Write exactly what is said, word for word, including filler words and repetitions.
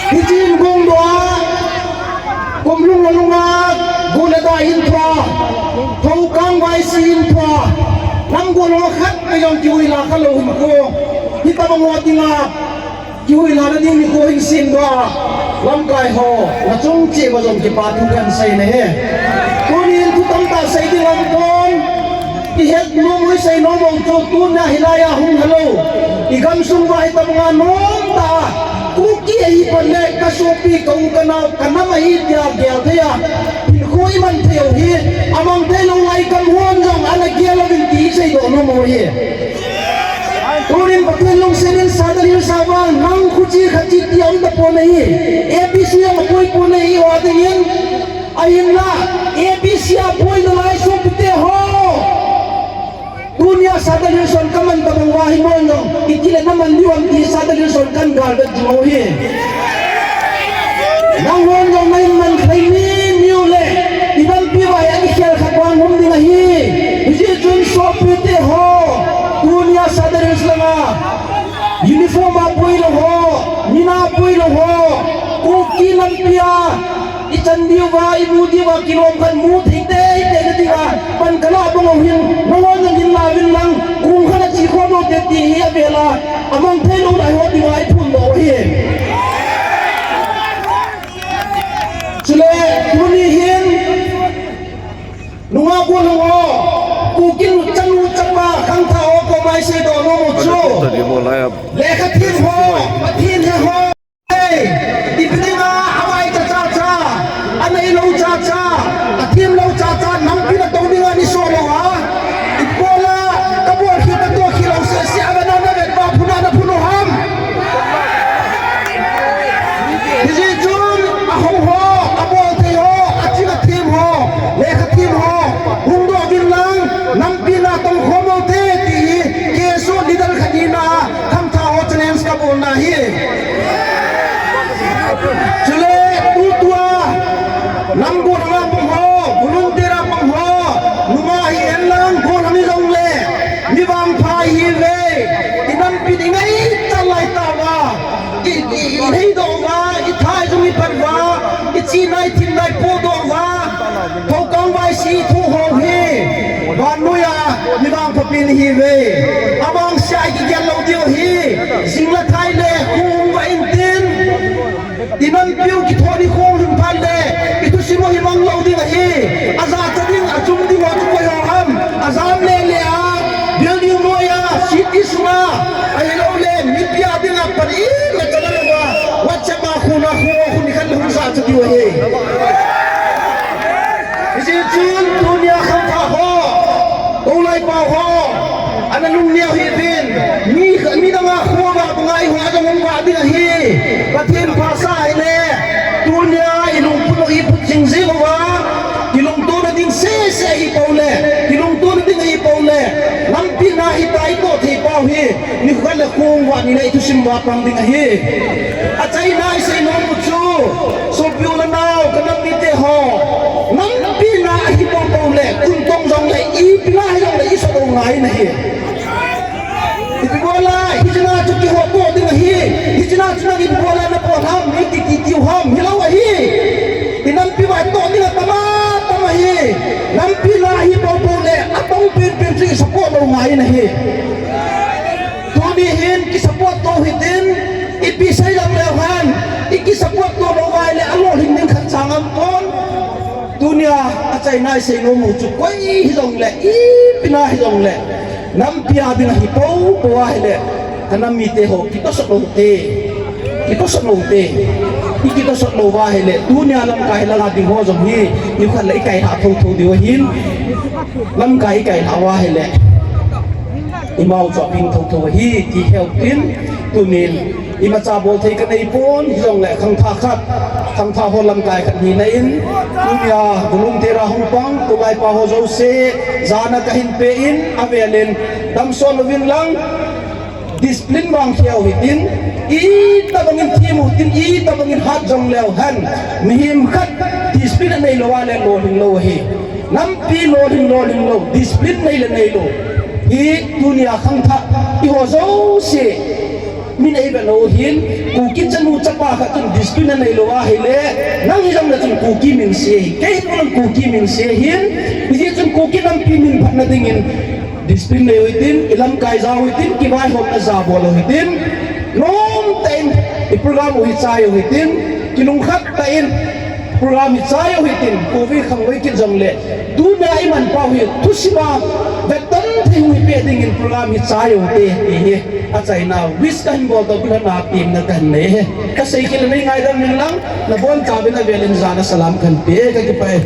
Hiche in gong doh a, kum lung le lung a, gu le da hin thua, thokang vai si hin thua, nam gu lung khat mai jong kihuila khalou hin khu. Hitabang ho dinga, kihuila na ding nikho hin sem doh a, lamkai ho, nachung cheh uva jong kipa thu kahin sei nahi. Tunin thu tamtah sei ding aum pon. Ihet nom u, isei nom u chu tuna hilai a hung helou, igamsung uva hitabanga nomtah a Kuki ahi pon le kasopi, ka u kanao, kanam ahi tia gel thei a, hinkho iman thei u hi, amang thei lou lai kam hon jong ana gel uvin ti isei doh nom u ahi. Tunin Pathen lungset in Sadar Hills a vang nang khuche khache ti aum tapon ahi. A B C jong apoi pon ahi, ho dingin. Ahinla, A B C a poi nalai sopite ho. Tunia Sadar Hills hon kaman tabang uva hi, mon jong itile naman diu ham ti Sadar Hills hon kahin gal vet jing u ahi. Nanghon jong nahin man khai mi miu le, inampi uva hi akikhel khat vang hung ding ahi. Hijeh chun sopite ho, tunia Sadar Hills langa uniform a poi lou ho, mina poi lou ho, Kuki lampi a ichan diuva, imu diuva kilom khat mu thei teitei na dinga pan kalah bang u hin, nanghon jong hin la uvin lang, kong khat a che khom u hite ti hi avel a, amang thei lou lai ho dinga iphondoh u ahi. Chule, tuni hin, nungah golhang ho, Kuki nu chanu chapa khangthah ho koma isei doh nom u chu, lekha them ho, Pathen he ho. Ipi dinga avai cha cha cha, anei lou cha cha, athem lou cha cha, nampi natou dinga neisol lou a, ipi bola, kabol khel, katoh khel lou sese a, ana navet uva phuna naphun u ham? Hijeh chun ahung ho, abol thei ho, aching athem ho, lekha them ho, hungdoh uvin lang, nampi natong khom u hite ti hi, K S O leader khat hina a, khangthah ho challenge kabolna ahi. Chule tutua, nam golhang a pang ho, volunteer a pang ho, nungah hihen lang, golhang hijongle, mi vangpha ihiuve, inampi in ingaichat lai tauva, i, i, i heidoh uva, itha ijum ipat uva, ichihna ithemna ipohdoh uva, thokang vai si ithoh ho hi, vannoiya mi vangphapen ihiuve. Avangse a ikigel lou diu ahi, jing le thai le, kho hung vah intin. Inampiu kithon ikhong lhun phat le, ithusim u hi mang lou ding ahi. Ajachat ding, achum ding ho chu koi ho ham? Ajam lele a, building noiya, city sunga, ahiloule mipi a dinga pan in le chan a louva, WhatsApp a khuna khu, khu nikhat le hung jachat diu ahi. Hijeh chun tunia khangthah ho, Tolaipa ho, ana lungneo hih uvin, mi, midang a khovah banga eiho jong hung vah ding ahi. Pathen phasah ahile, tunia ilungput u iphut jing jeng uva, kilungtona ding sese ahipou le, kilungtona ding ahipou le, nampi na hita itoh thei pau hi, nikho khat le kho hung vah ni le ithusim uva pang ding ahi. Achaina isei nom u chu, sopi u le nao, kanam mite ho, nampi na ahipou pou le, kuntong jongle, ipi na hijongle, isot u ngai nahi. Ipi bola, hichena chu kihoto ding ahi, hichena chu nang ipi bola nabol ham, mi kiti tiu ham, hilou ahi. Inampi uva itoh ding atam atam ahi, nampi na ahipou pou le, atong penpen chu isupport lou ngai nahi. Tuni hin kisupport tou hitin, ipi sei jongleu hen, ikisupport tou lou uva ahile alolhing ding khat cha ngam pon. Tunia achaina isei nom u chu koi hijongle, ipi na hijongle, nampi a ding ahipou pou ahile, kanam mite ho, kitosot lou te. Kitosot lou te. Ikitosot lou uva ahile, tunia lamkai langa ding ho jong hi, nikhat le ikailhah thouthou diu ahin, lamkai ikailhah uva ahile, imau chu aping thouthou ahi, ti heu tin, tunin, imacha bol thei kanei pon, hijongle khangthah khat, khangthah ho lamkai khat hina in, tunia, volunteer a hung pang, Tolaipa ho jouse, jana kahin pe in, avel in, damsot uvin lang, discipline vang khel u hitin, itobang in them u hitin, itobang in hat jongleu hen, mihem khat discipline anei lou a le lolhing lou ahi. Nampi lolhing, lolhing lou, discipline nei le nei lou. Hi tunia khangthah, eiho jouse, Min eivet lou hin, Kuki chanu chapa khat chun discipline anei lou ahile, nang hijongle chun Kuki min se ahi, kei hijongle Kuki min se ahin, hijeh chun Kuki nampi min phatna dingin, discipline nei u hitin, ilamkai jao hitin, kivaihomna jabol u hitin, nomtah in, iprogram u hi chai u hitin, kilungkhat tah in, program hi chai u hitin, covid khangvei kit jongle, tunia imanpau hi, thusim a, vetton thei hung hipeh dingin program hi chai u hite, ti hi, achaina, wish kahin bol toh kilhona temna kahin nei ahi. Kasei khel le nei ngaidam inlang, nabonchauvin avelin jana salam kahin pe, kakipah e.